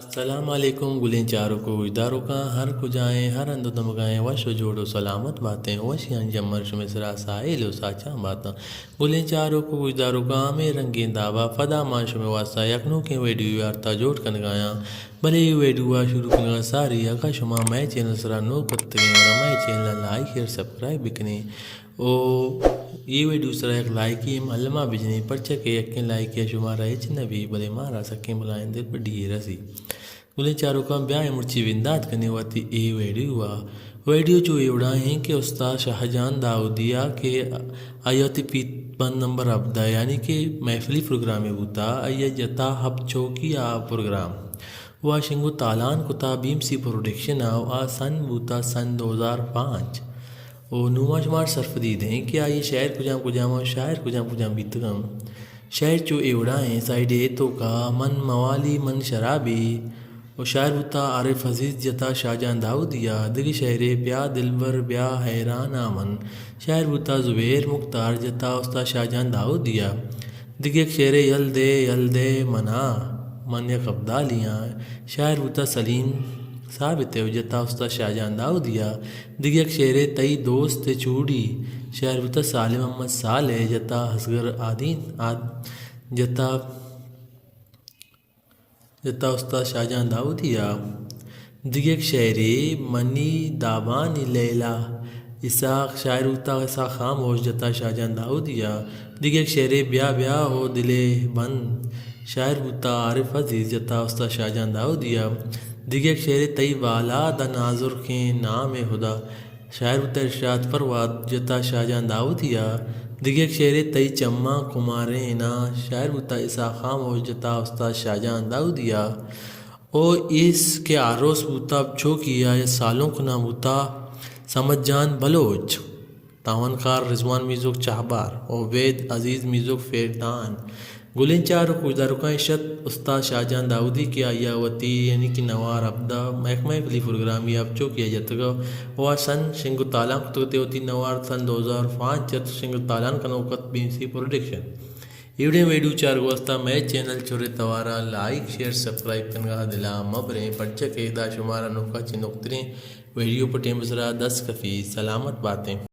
السلام علیکم گلیں چاروک و گوشداروکاں، ہر کجائیں، ہر ہند و دمگائیں، وش و جوڑ و سلامت باتیں، وشیانی جمر شمے سرا ساہیل و ساچان باتاں۔ گلیں چاروک و گوشداروکاں، ہمے رنگیں دابا پدا ما شمے واسطہ یک نوکیں ویڈیو آرتا جوڑ کنگایاں۔ بلے اے ویڈیو ء شروع کنگا ساری اگاں شما مئے چینل سرا نوک اتگیں گڑا مئے چینل ء لائک، شیئر، سبسکرائب بکنیں۔ او اے ویڈیو سرا یک لائکے ہم الما بجنیں، پرچا کہ یکیں لائکے ء شمارا ہچ نہ بی، بلے مارا سکیں بلاہیں دلبڈی یے رسی۔ گلیں چاروکاں، بیائیں مرچی بندات کنیں وتی اے ویڈیو ء۔ ویڈیو چو اے وڑا ایں کہ استاد شاہ جان داؤدی ء کہ آئی وتی پیت بند نمبر ہبدہ یعنی کہ محفلی پروگرامے بوتا، آئی ء جتا ہپت چوکی ء پروگرام و آ شنگ و تالان کتا بی ایم سی پروڈکشن ء و آ سن بوتا سن دو ہزار پانچ۔ و نوں ما شمار سرپدی دیں کہ آئی ء شعر کجام کجام ء شاعر کجام کجام بیتگاں۔ شعر چو اے وڑا ایں، سائیڈ اے توکا من موالی من شرابی و شاعر بوتا عارف عزیز جتا شاہ جان داؤدی ء۔ دگہ شعرے بیا دلبر بیا حیران آ من، شاعر بوتا زبیر مختار جتا استاد شاہ جان داؤدی ء۔ دگہ یک شعرے یل دے یل دے منا، من یک ابدالی آں، شاعر بوتا سلیم ثابت ء و جتا استاد شاہ جان داؤدی ء۔ دگہ یک شعرے تئی دوست چوڑی، شاعر بوتا سالم احمد صالح جتا اصغر آدین آد-، جتا جتا استاد شاہ جان داؤدی ء۔ دگہ یک شعرے منی دابانی لیلا، اسحاق، شاعر بوتا اسحاق خاموش جتا شاہ جان داؤدی ء۔ دگہ یک شعرے بیا بیا او دلے بند، شاعر بوتا عارف عزیز جتا استاد شاہ جان داؤدی ء۔ دگہ یک شعرے تئی بالاد ء نازرکیں نام ہدا، شاعر بوتا ارشاد پرواد جتا شاہ جان داؤدی ء۔ دگہ یک شعرے تئی چماں کماریں اناں، شاعر بوتا اسحاق خاموش جتا استاد شاہ جان داؤدی ء۔ او ایس کہ آروس بوتا چوکی ء، سالونک نام بوتا صمد جان بلوچ، تاوانکار رضوان میزوک چاہبار، عبید عزیز میزوک فیردان۔ گلیں چاروک و گوشداروکاں، اش ات استاد شاہ جان داؤدی کہ آئی ء وتی یعنی کہ نوار ہبدہ یک محفلی پروگرامی ء چوکی ء جتگ ء و آ سن شنگ و تالان کتگ ات، وتی نوار سن دو ہزار پانچ ات، شنگ و تالان کنوک ات بی ایم سی پروڈکشن۔ ایوڑیں ویڈیو چارگ واسطہ مئے چینل چورے توارا لائک، شیئر، سبسکرائب کنگا دلا مبریں، پرچہ کہ ادا شمارا نوکا چہ نوکتریں ویڈیو پہ ٹیم سرا دست کپی۔ سلامت باتیں۔